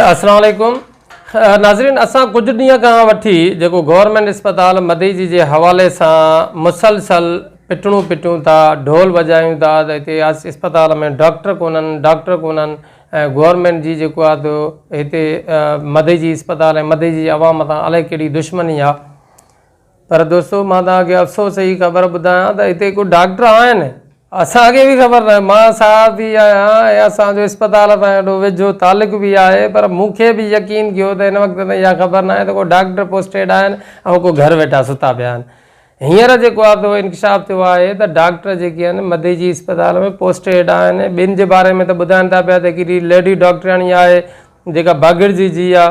السلام عليڪم ناظرين اسان ڪجهه ڏينهن کان وٺي جيڪو گورنمينٽ اسپتال مديجي جي حوالي سان مسلسل پٽڻون پٽيون ٿا ڍول وڄايون ٿا ته هتي اسپتال ۾ ڊاڪٽر ڪونهن ڊاڪٽر ڪونهن ۽ گورنمينٽ جي جيڪو آهي تو هتي مديجي اسپتال ۽ مديجي جي عوام سان الائي ڪهڙي دشمني آهي پر دوستو مان توهان کي افسوس جي خبر ٻڌايان ته هتي ڪو ڊاڪٽر آهن اسان کي به خبر ناهي مان صحافي آهيان ۽ اسان جو اسپتال سان ايڏو ويجهو تعلق به آهي پر مون کي به يقين ڪيو ته هن وقت تائين اها خبر ناهي ته ڪو ڊاڪٽر پوسٽيڊ آهن ۽ ڪو گهر ويٺا ستا پيا آهن هينئر جيڪو آهي سو انڪشاف ٿيو آهي ته ڊاڪٽر جيڪي آهن مديجي اسپتال ۾ پوسٽيڊ آهن ٻن جي باري ۾ ته ٻڌائن ٿا پيا ته هڪڙي ليڊي ڊاڪٽرياڻي آهي جيڪا باگڙجي جي آ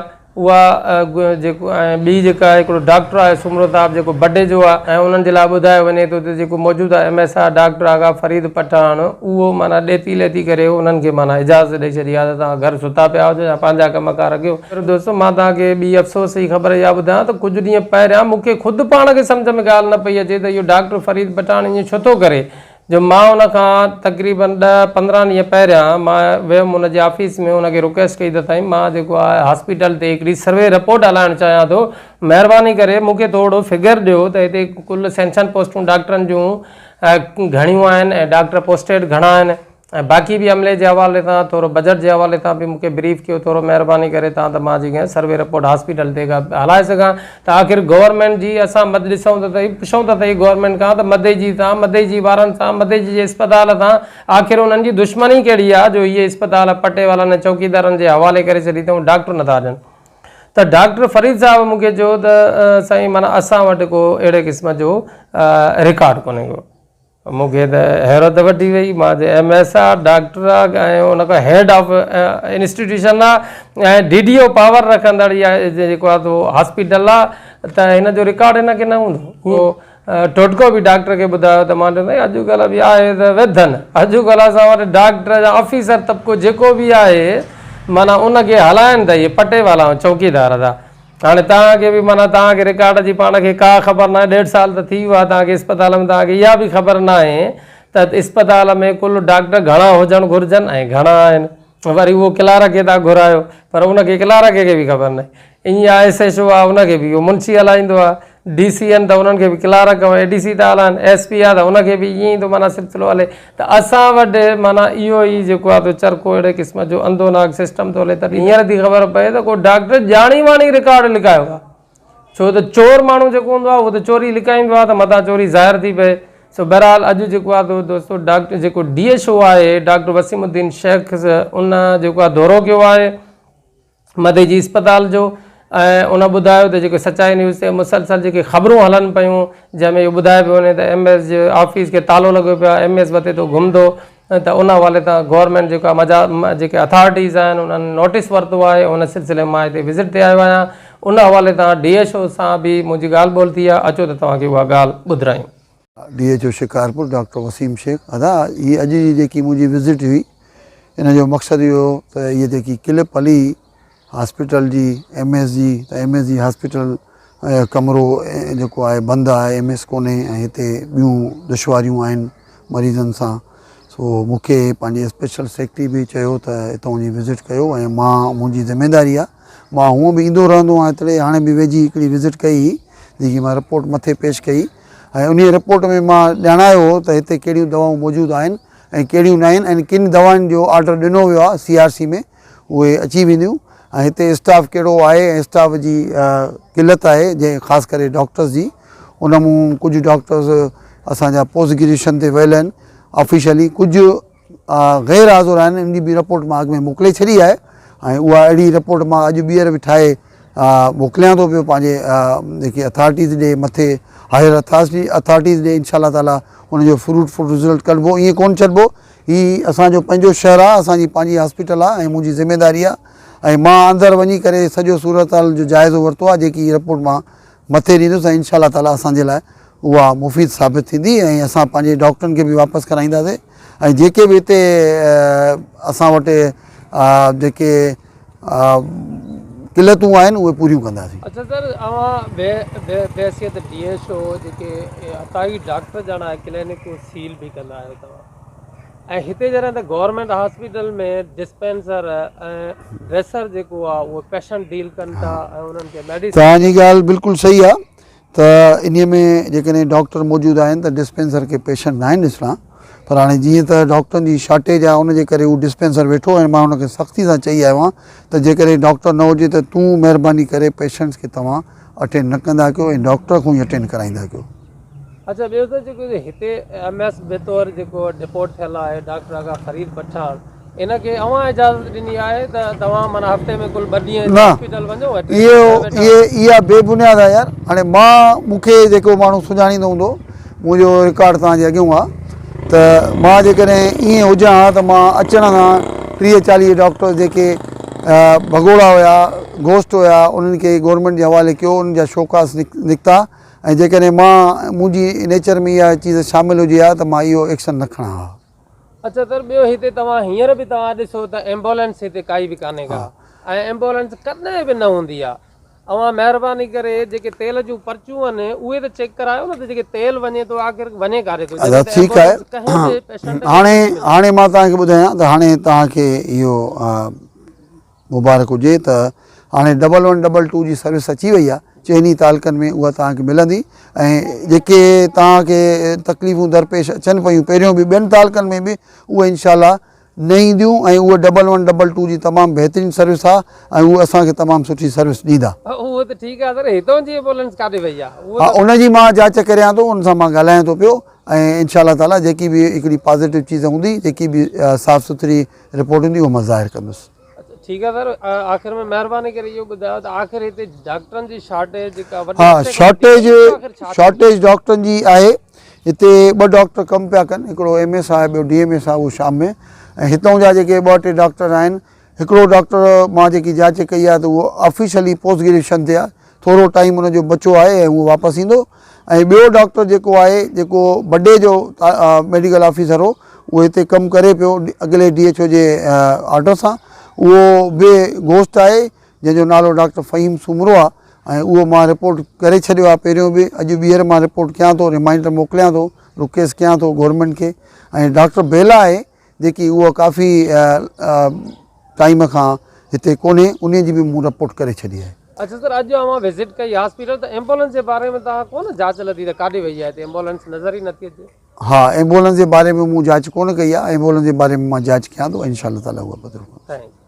اها جيڪو ۽ ٻي جيڪا هڪڙو ڊاڪٽر آهي سومرو صاحب جيڪو بڊي جو آ ۽ انهن جي لاء ٻڌايو وڃي ٿو ته جيڪو موجوده M S R doctor Agha Farid Pathan اهو معنيٰ ڏيتي ليتي ڪري انهن کي معنيٰ اجازت ڏئي ڇڏي آ ته توهان گهر ستا پيا هجو يا پنهنجا ڪم ڪار ڪيو. پر دوستو مان توهان کي ٻي افسوس جي خبر اها ٻڌايان ته ڪجهه ڏينهن پهريان مون کي خود پاڻ کي سمجهه ۾ ڳالهه نه پئي اچي ته اهو ڊاڪٽر فريد پٺاڻ ائين ڇو ٿو ڪري جو مان ان کان تقريبن ڏهه پندرهن ڏينهن پهريان مان ويم ان جي آفيس ۾ ان کي رڪويسٽ ڪئي ته سائين مان جيڪو آهي هاسپيٽل تي هڪڙي سروي رپورٽ هلائڻ چاهيان ٿو مهرباني ڪري مون کي ٿورو فگر ڏيو ته هتي ڪل سينشن پوسٽون ڊاڪٽرن جون گهڻيون آهن ۽ ڊاڪٽر پوسٽيڊ گهڻا آهن ۽ باقي به عملي جي حوالي سان ٿورو بجٽ جي حوالي سان به مون کي بريف ڪيو ٿورو مهرباني ڪري تان ته مان جيڪڏهن سروي رپورٽ هاسپيٽل تي ڪا هلائي سگهان ته آخر گورنمينٽ جي اسان مد ڏسون ته سهي پڇون ته سهي گورنمينٽ کان ته مدئجي سان مدئجي وارن سان مدئجي جي اسپتال سان آخر انهن جي دشمني ڪهڙي آ جو هيء اسپتال پٽيوالن ۽ چوڪيدارن جي حوالي ڪري ڇڏي اٿئون ڊاڪٽر نٿا ڏين ته ڊاڪٽر فريد صاحب مون کي چيو ته سائين معنيٰ اسان وٽ ڪو اهڙي قسم جو رڪارڊ ڪونهي ڪو. مون کي ته حيرت وٺي وئي، مان چيو ايم ايس آ، ڊاڪٽر آ ۽ ان کان هيڊ آف انسٽيٽيوشن آ ۽ ڊي ڊي او پاور رکندڙ اها جيڪو آ سو هاسپيٽل آ ته هن جو رڪارڊ هن کي نه هوندو. اهو ٽوٽڪو به ڊاڪٽر کي ٻڌايو ته مان چيو سائين اڄڪلهه به آهي ته ويڌن، اڄڪلهه اسان وٽ ڊاڪٽر يا آفيسر طبقو جيڪو به آهي معنيٰ ان کي هلائن ته اهي پٽيوالا ۽ چوڪيدار ٿا. هاڻي توهان کي به معنيٰ توهان کي رڪارڊ جي پاڻ کي ڪا خبر ناهي، ڏيڍ سال ته ٿي ويو آهي توهان کي اسپتال ۾ توهان کي اها به خبر ناهي ته اسپتال ۾ ڪل ڊاڪٽر گهڻا هجڻ گهرجن ۽ گهڻا آهن. وري اهو ڪلارڪ کي ٿا گهرايو پر ان کي ڪلارڪ کي به خبر ناهي. ائين آء ايس ايڇ او آهي ان کي به اهو منشي هلائيندو آهي. ڊي سي آهن ته انهن کي به ڪلارڪ ۽ اي ڊي سي ٿا هلائن، ايس پي آهي ته ان کي به ائين ئي ٿو معنيٰ سلسلو هلي ته اسان وٽ معنيٰ اهو ئي جيڪو آهي سو چرخو اهڙي قسم جو اندوناڪ سسٽم ٿو هلي ته هينئر ٿي خبر پئي ته ڪو ڊاڪٽر ڄاڻي واڻي رڪارڊ لڪايو آهي ڇو ته چور ماڻهو جيڪو هوندو آهي اهو ته چوري لڪائيندو آهي ته متان چوري ظاهر ٿي پئي سو بهرحال اڄ جيڪو آهي سو دوستو ڊاڪٽر جيڪو ڊي ايڇ او آهي ڊاڪٽر وسيم الدين شيخ ان جيڪو آهي دورو ڪيو آهي مدئي جي اسپتال جو ۽ ان ٻڌايو ته جيڪي سچائي نيوز تي مسلسل جيڪي خبرون هلن پيون جنهن ۾ اهو ٻڌايو پيو وڃي ته ايم ايس جي آفيس کي تالو لڳو پيو آهي ايم ايس وتي ٿو گهمندو ته ان حوالي تان گورنمينٽ جيڪا مجا جيڪي اٿارٽيز آهن انهن نوٽيس ورتو آهي ان سلسلي ۾ مان هتي وزٽ تي آيو آهيان ان حوالي تان ڊي ايڇ او سان به منهنجي ڳالهه ٻولهه ٿي آهي اچو ته توهان کي اها ڳالهه ٻڌرايون. D H O Shikarpur doctor Waseem Shaikh ادا هي اڄ جي جيڪي منهنجي وزٽ هئي ان جو مقصد اهو هو ته هيء جيڪي ڪلپ هلي هاسپيٽل جي ايم ايس جي ته ايم ايس جي هاسپيٽل ڪمرو جيڪو آهي بند آهي ايم ايس ڪونهي ۽ هتي ٻيون دشواريون آهن مريضن سان سو مون کي پنهنجي اسپيشل سيڪريٽري به چيو ته هتان وڃي وزٽ ڪيو ۽ مان منهنجي ذميداري آهي مان هونء به ايندو رهندو آهيان هتڙي هاڻي به ويجهي هڪڙي وزٽ ڪئي هئي جيڪي مان رپورٽ مٿي پيش ڪئي ۽ انهيء رپورٽ ۾ مان ڄاڻايو هو ته هتي ڪهڙيون دوائون موجود آهن ۽ ڪهڙيون ناهن ۽ ڪن دوائن جو آرڊر ڏنو ويو آهي سي آر سي ۾ اهي اچي وينديون ۽ هتي اسٽاف ڪهڙو آهي ۽ اسٽاف جي قلت آهي جنهن خاص ڪري ڊاڪٽرز جي ان مون ڪجهه ڊاڪٽرز اسان جا پوسٽ گريجوئيشن تي ويل آهن آفيشلي ڪجهه غير حاضر آهن ان جي به رپورٽ مان اڳ ۾ موڪلي ڇڏي آهي ۽ اها اهڙي رپورٽ مان اڄ ٻيهر به ٺاهي موڪليان ٿو پيو پنهنجي جيڪي اٿارٽيز ڏي مٿي هائر اٿارٽيز ڏي انشاء الله تعالي ان جو فروٽ فل رزلٽ ڪڍبو ائين ڪون ڇڏبو هي اسان جو پنهنجو شهر آهي اسان جي پنهنجي هاسپيٽل آهي ۽ منهنجي ذميداري آهي ۽ مان اندر وڃي ڪري سڄو صورتحال جو جائزو ورتو آهي جيڪي رپورٽ مان مٿي ڏيندس ۽ انشاء الله تعالي اسان جي لاء اها مفيد ثابت ٿيندي ۽ اسان پنهنجي ڊاڪٽرن کي به واپس ڪرائينداسين ۽ جيڪي به هتي اسان وٽ جيڪي قلتون آهن اهي پوريون ڪنداسين. اڇا سر اوهان بحيثيت ڊي ايڇ او جيڪي عطائي ڊاڪٽر ڄاڻائي ڪلينڪون سيل به ڪندا آهيو توهان. ۽ هتي جڏهن ته گورنمينٽ هاسپيٽل ۾ ڊسپينسر ۽ ڊريسر جيڪو آ اهو پيشنٽ ڊيل ڪن ٿا ۽ انهن کي ميڊيسن. توهان جي ڳالهه بلڪل صحيح آ ته انهي ۾ جيڪڏهن ڊاڪٽر موجود آهن ته ڊسپينسر کي پيشنٽ ناهن ڏسڻا پر هاڻي جيئن ته ڊاڪٽرن جي شارٽيج آ ان جي ڪري هو ڊسپينسر ويٺو ۽ مان هن کي سختي سان چئي آيو آهيان ته جيڪڏهن ڊاڪٽر نه هجي ته تون مهرباني ڪري پيشنٽس کي توهان اٽينڊ نه ڪندا ڪيو ۽ ڊاڪٽر کان ئي اٽينڊ ڪرائيندا ڪيو. اڇا ٻيو ته جيڪو هتي ايم ايس بطور جيڪو ڊپورٽ ٿيل آهي ڊاڪٽر آغا فريد پٺاڻ ان کي اوهان اجازت ڏني آهي ته توهان معنيٰ هفتي ۾ ڪل ٻه ڏينهن نه هاسپيٽل وڃو ۽ ٽي اهو ڏينهن گهر ويٺا اهي اها بي بنياد آهي يار هاڻي مان مون کي جيڪو ماڻهو سڃاڻيندو هوندو منهنجو رڪارڊ توهان جي اڳيون آهي ته مان جيڪڏهن ائين هجان ها ته مان اچڻ سان 30 40 ڊاڪٽر جيڪي ڀڳوڙا هيا گوسٽ هيا انهن کي گورنمينٽ جي حوالي ڪيو انهن جا شوڪاس نڪتا ۽ جيڪڏهن مان منهنجي نيچر ۾ اها چيز شامل هجي ها ته مان اهو ايڪشن نه کڻان ها. اڇا سر ٻيو هتي توهان هينئر به توهان ڏسو ته ايمبولينس هتي ڪائي به ڪانهي ڪا ۽ ايمبولينس ڪڏهن به نه هوندي آ اوهان مهرباني ڪري جيڪي تيل جون پرچيون آهن اهي ته چيڪ ڪرايو نه ته جيڪي تيل وڃي ٿو آخر وڃي ڪاڏي ٿو ادا جڏهن ته ٺيڪ آهي ايمبولينس ڪنهن به پيشنٽ کي هاڻي نٿي ملي. هاڻي مان توهان کي ٻڌايان ته هاڻي توهان کي اهو مبارڪ هجي ته هاڻي ڊبل ون ڊبل ٽو جي سروس اچي وئي آهي چئني تعلقن ۾ اها توهان کي ملندي ۽ جيڪي توهان کي تڪليفون درپيش اچن پيون پهريون به ٻين تعلقن ۾ به اهي انشاء الله نه اينديون ۽ اهي ڊبل ون ڊبل ٽو جي تمام بهترين سروس آهي ۽ اهي اسان کي تمام سٺي سروس ڏيندا. اهو ته ٺيڪ آهي سر هتون جي ايمبولينس ڪاڏي وئي آهي اهو ها ته. ان جي مان جاچ ڪريان ٿو ان سان مان ڳالهايان ٿو پيو ۽ انشاء الله تعالي جيڪي به هڪڙي پازيٽو چيز هوندي جيڪي به صاف سٿري رپورٽ هوندي اهو مان ظاهر ڪندس. ٺيڪ آهي سر آخر ۾ مهرباني ڪري اهو ٻڌايو ته آخر هتي ڊاڪٽرن جي شارٽيج جيڪا وڏي ها عرصي کان وٺي شارٽيج هلي پئي آخر ڇا ٿي؟ شارٽيج ڊاڪٽرن جي آهي هتي ٻه ڊاڪٽر ڪم پيا ڪن هڪڙو ايم ايس آهي ٻيو ڊي ايم ايس آهي اهو شام ۾ ۽ هتان جا جيڪي ٻه ٽي ڊاڪٽر آهن هڪڙو ڊاڪٽر مان جيڪي جاچ ڪئي آهي ته اهو آفيشلي پوسٽ گريجوئيشن تي آهي ٿورو ٽائيم ان جو بچو آهي ۽ اهو واپس ايندو ۽ ٻيو ڊاڪٽر جيڪو آهي جيڪو بڊي جو ميڊيڪل آفيسر هو اهو هتي ڪم ڪري پيو اڳلي ڊي ايڇ او جي آرڊر سان اهو به گوسٽ آهي جنهن جو نالو ڊاڪٽر فهيم سومرو آهي ۽ اهو مان رپورٽ ڪري ڇڏيو آهي پهريون به اڄ ٻيهر مان رپورٽ ڪيان ٿو ريمائنڊر موڪليان ٿو رڪويسٽ ڪيان ٿو گورنمينٽ کي ۽ ڊاڪٽر بيلا آهي جيڪي اهو ڪافي ٽائيم کان هتي ڪونهي انهي جي به مون رپورٽ ڪري ڇڏي آهي. اڇا سر اڄ اوهان وزٽ ڪئي هاسپيٽل ته ايمبولنس جي باري ۾ توهان ڪونه جاچ لڌي ته ڪاڏي وئي آهي هتي ايمبولنس نظر ئي نٿي اچي. ها ايمبولنس جي باري ۾ مون جاچ ڪونه ڪئي آهي ايمبولنس جي باري ۾ مان جاچ ڪيان ٿو انشاء الله تعالي اها پڌرو ڪندس. Thank you.